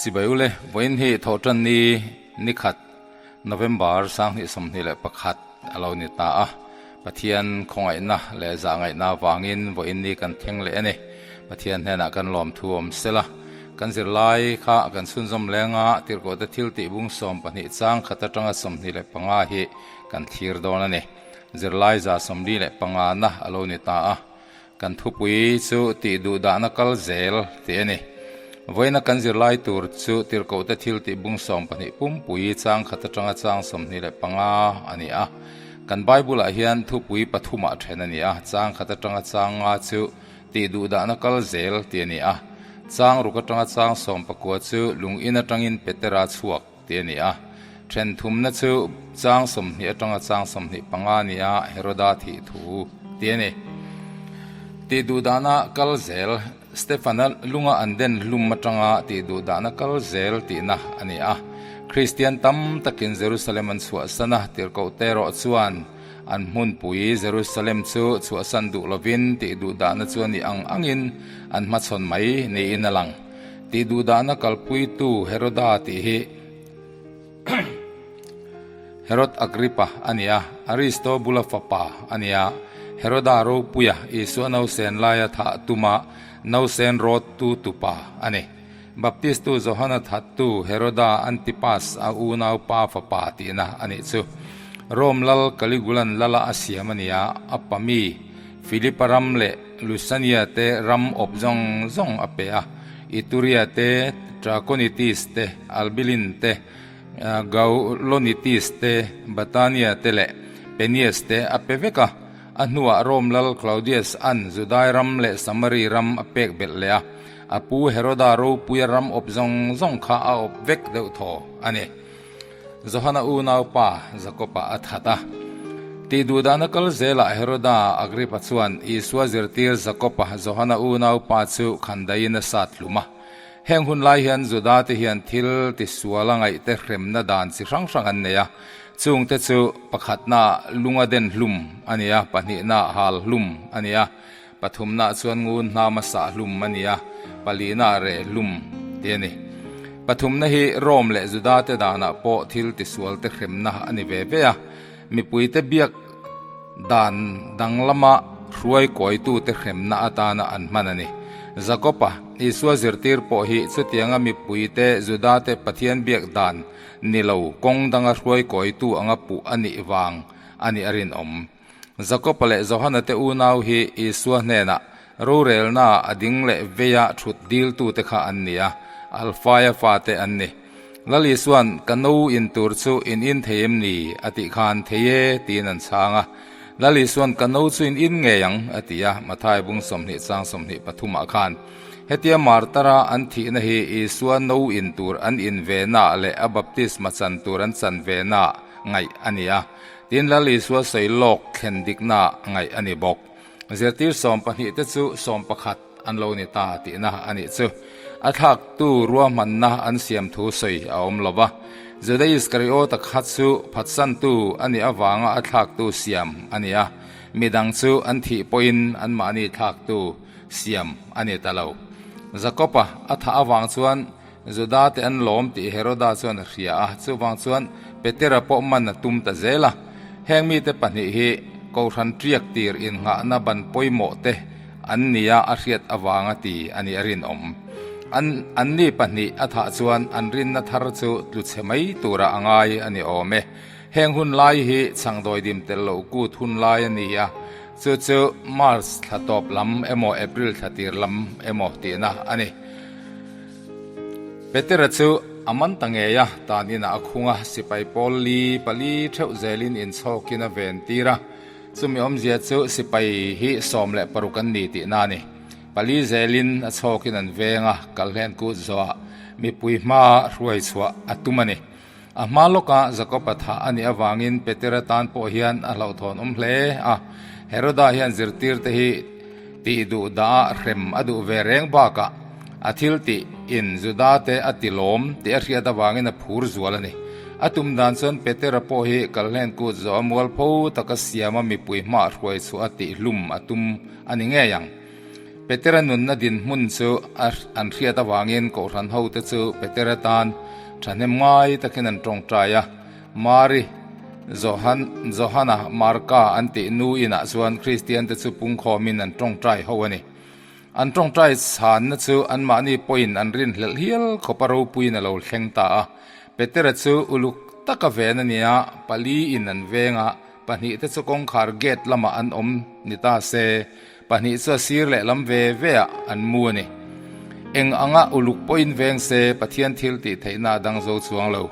Chibai ule, vawiin hi Thawhtanni nikhat November 2021 a lo ni ta a. Pathian khawngaihna leh zahngaihna avangin vawiin ni kan thleng leh a ni. Pathian hnenah kan lawmthu awm sela, kan zirlai kha kan chhunzawm lenga tirhkohte thil tih bung 12 chang khat atanga 25 hi kan thlir dawn a ni. Zirlai 75 na a lo ni ta a. Kan thupui chu tih duh dahna kal zel tih a ni. Vawiina kan zirlai tur chu tirhkohte thil tih bung 12 pumpui chang khat atanga chang 25 a ni a. Kan Bible-ah hian thupui pathumah then a ni a, chang khat atanga chang nga chu tih duh dahna kal zel tih a ni a. Chang ruk atanga chang 19 chu lung in atangin Petera chhuak tih a ni a. Then thumna chu chang 20 atanga chang 25 a ni a, Heroda thih thu tih a ni. Tih duh dahna kal zel, Stefana lunga an den hlum atanga tih duh dahna kal zel tihna a ni a. Kristian tam takin Jerusalem an chhuahsan a, tirhkohte erawh chuan an hmunpui Jerusalem chu chhuahsan duh lovin tih duh dahna chu a nih ang angin an hmachhawn mai niin a lang. Tih duh dahna kalpuitu Heroda tih hi Herod Agrippa a ni a, Aristobula fapa a ni a. Heroda ropuia Isua nausen laia thah tuma nausen rawttu tupa a ni. Baptistu Johana thattu Heroda Antipas a unaupa fapa tihna a nih chu. Rome lal Caligulan lala a siam a ni a, a pami Philipa ram leh Lusania te ram awp zawng zawng a pe a, Ituria te, Trachonitis te, Albilin te, Gaulonitis te, Batania te leh Penies te a pe vek a. A hnuah Rome lal Claudius an Judai ram leh Samari ram a pek belh leh a, a pu Heroda ropuia ram awp zawng zawng kha a awp vek deuh thaw a ni. Johana unaupa Jakoba a that a. Tih duh dahna kal zelah Heroda Agrippa chuan Isua zirtir Jakoba, Johana unaupa chu khandaiin a sat hlum a. Heng hun lai hian Juda te hian thil tisual a ngaihte hremna dan chi hrang hrang an nei a. Chungte chu pakhatna lunga den hlum a ni a, pahnihna hal hlum a ni a, pathumna chuan ngun hnama sah hlum a ni a, palina reh hlum tih a ni. Pathumna hi Rome leh Juda te danah pawh thil tisual te hremna a ni ve ve a, mipuite biak dan danglama hruai kawitute hremna atana an hman a ni. Jakoba, Isua zirtir pawh hi chutianga mipuite Juda te Pathian biak dan ni lo, kawng danga hruai kawitu anga puh a nih vang a nih a rinawm. Jakoba leh Johana te unau hi Isua hnenah rorelnaa a ding leh veia thut diltute kha an ni a, Alfaia fate an ni. Lal Isua'n, Ka no in tur chu in in thei em ni? a tih khan, Thei e, tiin an chhang a. Lal Isua'n, Ka no chu in in ngei ang, a ti a, Mathai bung 20 chang 23 ah khan. Hetia Martara an thihna hi Isua no in tur an in ve naah leh a baptisma chan tur an chan ve naah ngaih a ni a, tin Lal Isua sawi lawk thlen diknaah ngaih a ni bawk. Zirtir 12 te chu 11 an lo ni ta tihna a nih chu. A thlaktu ruahmanna an siam thu sawi a awm lo va. Juda Iskariota kha chu phatsantu a nih avanga a thlaktu siam a ni a, midang chu an thih pawhin anmahni thlaktu siam a ni ta lo. Jakoba a thah avang chuan Juda te an lawm tih Heroda chuan a hria a, chuvang chuan Petera pawh man a tum ta zel a. Heng mite pahnih hi Kohhran ṭiak tir innghahna ban pawimawh te an nia a hriat avanga ti a nih a rinawm. An anni pahnih a thah chuan an rinna thar chu tlu chhe mai tura a ngai a ni awm e. Heng hun lai hi chhangdawi dim tel loh kut hun lai a ni a, chu chu March thla tawp lam emaw April thla tir lam emaw tihna a ni. Petera chu a man ta ngei a, tan inah a khung a, sipai pawl li pali theuh zelin inchhawkin a ven tir a, chumi awmzia chu sipai hi 16 an ni tihna a ni. Pali zelin a chhawkin an veng a, kalhlen kut zawhah mipui hmaa hruai chhuah a tum a ni. A hma lawka Jakoba thah a nih avangin Petera tan pawh hian a hlauhthawn awm hle a. Heroda hian zirtirte hi tih duh dah hrem a duh ve reng bakah a thil tih in Judate a ti lawm tih a hriat avangin a phur zual a ni. A tum dan chuan Petera pawh hi kalhlen kut zawh a mualpho taka siama mipui hmah hruai chhuah a tih hlum a tum a ni ngei ang. Petera nunna dinhmun chu an hriat avangin Kohhran hote chu Petera tan thahnem ngai takin an tawngtai a. Mari, Johan, Johana, Marka an tih nu inah chuan Kristiante chu pungkhawmin an tawngtai ho a ni. An tawngtai chhanna chu anmahni pawhin an rinhlelh hial khawpa ropuiin a lo thleng ta a. Petera chu uluk taka ven a nia, paliin an veng a, pahnihte chu kawngkhar gate lamah an awm ni ta se, pahnih chu a sir leh lam ve ve ah an mu a ni. Eng anga uluk pawhin veng se Pathian thil tih theihna a dang zo chuang lo.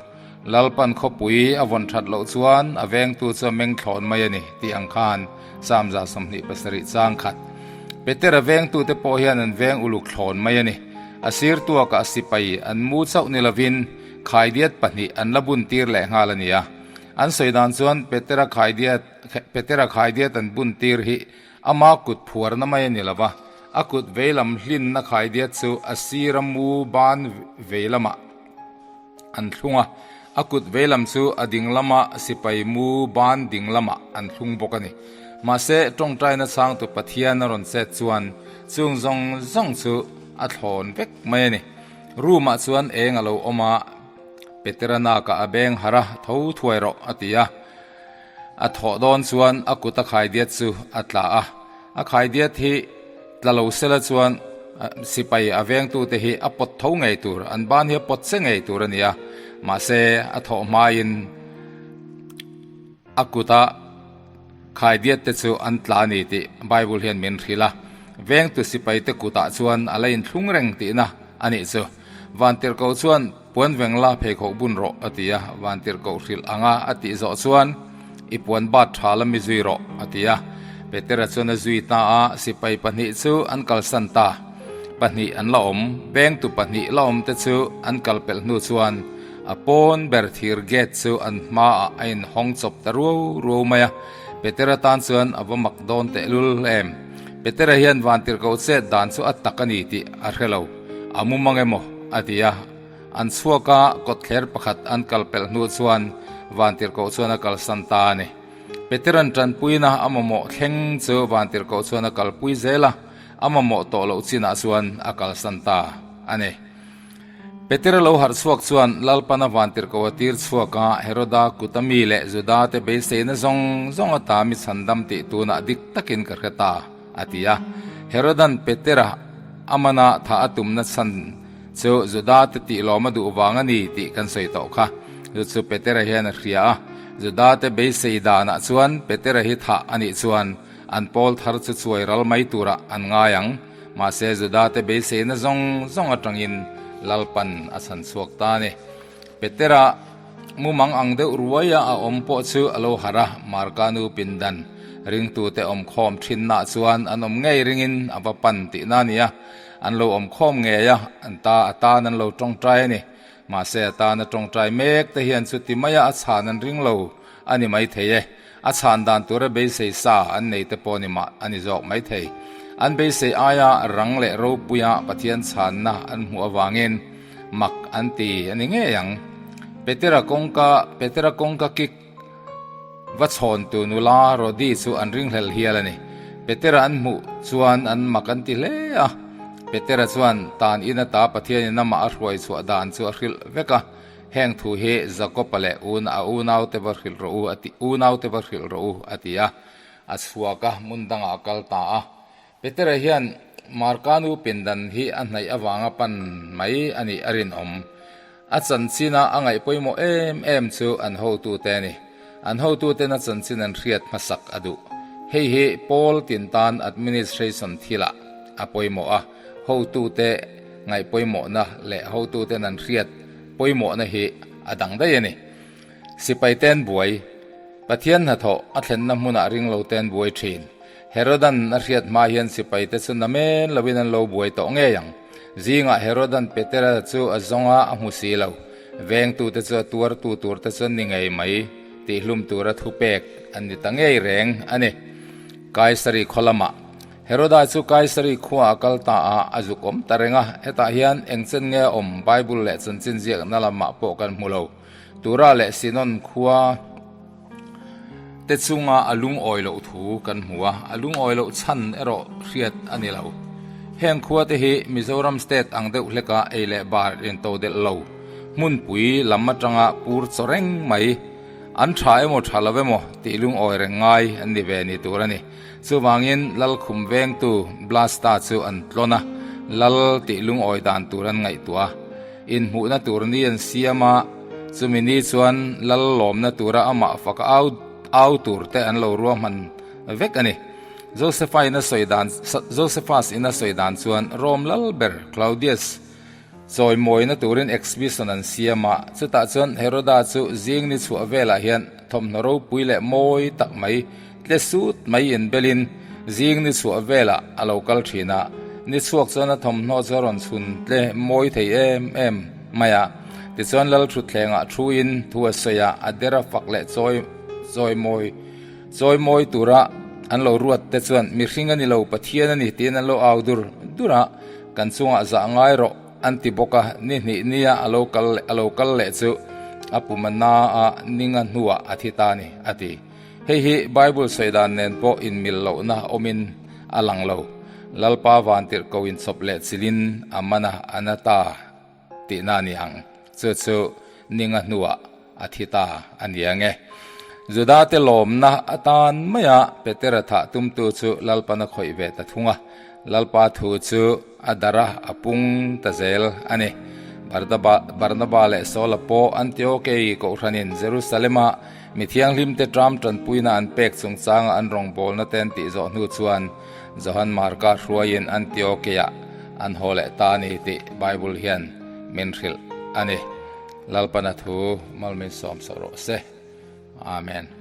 Lalpan khawpui a vawn that loh chuan a vengtu chu a meng thlawn mai a ni tih ang khan Psalm 27 chang khat Petera vengtute pawh hian an veng uluk thlawn mai a ni. A sir tuakah sipai an mu chauh ni lovin khaidiat pahnih an la bun tir leh nghal a ni a. An sawi dan chuan Petera khaidiat Petera khaidiat an bun tir hi ama kut phuarna mai a ni lo va, a kut veilam hlinna khaidiat chu a sira mu ban veilamah an thlung a, a kut veilam chu a ding lama sipai mu ban ding lamah an thlung bawk a ni. Mahse, tawngtaina changtu Pathian a rawn chet chuan chung zawng zawng chu a thlawn vek mai a ni. Room ah chuan eng a lo awm a, Petera nakah a beng harh a, tho thuai rawh a ti a. A thawh dawn chuan a kut a khaidiat chu a tla a, a khaidiat hi tla lo sela chuan sipai a vengtute hi a pawt tho ngei tur, an ban hi a pawt che ngei tur a ni a, mahse a thawh hmain a kuta khaidiat te chu an tla a ni tih Bible hian min hrilh a, vengtu sipaite kutah chuan a la inthlung reng tihna a nih chu. Vantirhkoh chuan puan veng la pheikhawk bun rawh a ti a, Vantirhkoh hrilh anga a tih zawh chuan i puan bat tha la mi zui rawh a ti a. Petera chuan a zui ta a, sipai pahnih chu an kalsan ta. Pahnih an la awm, vengtu pahnih la awm te chu an kal pelh hnu chuan a pawn ber thir gate chu an hmaah a inhawng chawp ta ruau ruau mai a. Petera tan chuan a va mak dawn tehlul em. Petera hian Vantirhkoh chet dan chu a tak a ni tih a hre lo. A mu mang emaw? a ti a. An chhuak a, kawtthler pakhat an kal pelh hnu chuan Vantirhkoh chuan a kalsan ta a ni. Petera'n tanpuina a mamawh thleng chu Vantirhkoh chuan a kalpui zel a, a mamawh tawh loh chinah chuan a kalsan ta a ni. Petera lo harh chhuak chuan Lalpana Vantirhkoh a tir chhuak a, Heroda kut a mi leh Judate beiseina zawng zawng ata mi chhandam tih tunah dik takin ka hre ta. A ti a. Herodan Petera a mana thah a tumna chhan chu Judate tih lawm a duh vang a ni tih kan sawi tawh kha. Chu chu Petera hian a hria a. Judate beisei danah chuan Petera hi thah a nih chuan an pawl thar chu chuai ral mai turah an ngai ang. Mahse Judate beiseina zawng zawng atangin Lalpan a chhan chhuak ta a ni. Petera Mumang ang deuh ruaia a awm pawh chu a lo harh a, Marka nu pindan ringtute awm khawm thinnaah chuan an awm ngei ringin a va pan tihna a ni a, an lo awm khawm ngei a, an ta a tan an lo tawngtai a ni. Mahse a tana tawngtai mek te hian chuti maia a chhan an ring lo a ni maithei e. A chhan dan tura beisei sa an nei te pawh ni mah a ni zawk maithei. An beisei aia rang leh ropuia Pathian chhanna an hmuh avangin mak an ti a ni ngei ang. Petera kawngka Petera kawngka kik va chhawntu nula Rodi chu an ringhlel hial a ni. Petera an hmuh chuan an mak an ti hle a. Petera chuan tan in ata Pathianin amah a hruai chhuah dan chu a hrilh vek a. Heng thu hi Jakob-a leh a unaute va hrilh rawh u a ti unaute va hrilh rawh u a ti a. A chhuak a, hmun dangah a kal ta a. Petera hian Marka nu pindan hi a hnaih avanga pan mai a nih a rinawm. A chanchina a ngaih pawimawh em em chu an hotute a ni. An hotuten a chanchin an hriat hmasak a duh. Hei hi Paul tin tan administration thilah a pawimawh a, hotute ngaih pawimawhna leh hotuten an hriat pawimawhna hi a dang daih a ni. Sipai ten buai, Pathian hnathawh a thlenna hmunah ringlo ten buai thin. Herodan a hriat hma hian sipai te chu namen loin an lo buai tawh ngei ang. Zingah Herodan Petera chu a zawng a, a hmu si lo. Vengtute chu a tuartu tur te chu an ni ngei mai tihhlum tura thupek an ni ta ngei reng a ni. Kaisari khaw lamah Heroda chu Kaisari khua a kal ta a, a zuk awm ta reng a. Hetah hian eng chen nge a awm Bible leh chanchin ziakna lamah pawh kan hmu lo. Tura leh Sinon khua te chunga a lungawi loh thu kan hmu a, a lungawi loh chhan erawh hriat a ni lo. Heng khua te hi Mizoram state ang deuh hleka ei leh bar intodelh lo, hmunpui lam atanga pur chaw reng mai, an tha emaw tha lo emaw tih lungawi reng ngai an ni ve ni tur a ni. Chuvangin Lalkhum vengtu Blasta chu an tlawn a, Lal tih lungawi dan tur an ngaihtuah a. Inhmuhna tur ni an siam a, chumi ni chuan Lal lawmna tura amah faka au au tur te an lo ruahman vek a ni. Josefa in a sawi dan Josephus in a sawi dan chuan Rome lal ber Claudius chawimawina turin exhibition an siam a, chutah chuan Heroda chu zing ni chhuah velah hian thawmhnaw ropui leh mawi tak mai tle sut mai inbelin zing ni chhuah velah a lo kal thin a, ni chhuak chuan a thawmhnaw chu a rawn chhun tle mawi thei em em mai a, tichuan lal thutthlengah thuin thu a sawi a, a der a fak leh chawi chawimawi. Chawimawi tura an lo ruat te chuan mihring a ni lo, Pathian a ni tiin an lo au dur dur a, kan chungah zah ngai rawh an ti bawk a, ni hnih nia a lo kal a lo kal leh chu a pum a na a, ninga hnuah a thi ta a ni, a ti. Hei hi Bible sawi dan nen pawh inmil lohna awmin a lang lo. Lalpa vantirh ko inchawp leh chilin a man a, a na ta. Tihna a ni ang. Chu chu ninga hnuah a thi ta a ni ang e. Judate lawmna atan maia Petera thah tumtu chu Lalpan a khawih ve ta thung a. Lalpa thu chu a darh a, a pung ta zel a ni. Barnaba leh Saula pawh Antiokei kohhranin Jerusalema mi thianghlimte ṭam ṭanpuina an pek chungchanga an rawngbawlna te an tih zawh hnu chuan Johan Marka hruaiin Antiokeiah an haw leh ta a ni tih Bible hian min hrilh a ni. Lalpana thu malmin sawm sawh rawh se. Amen.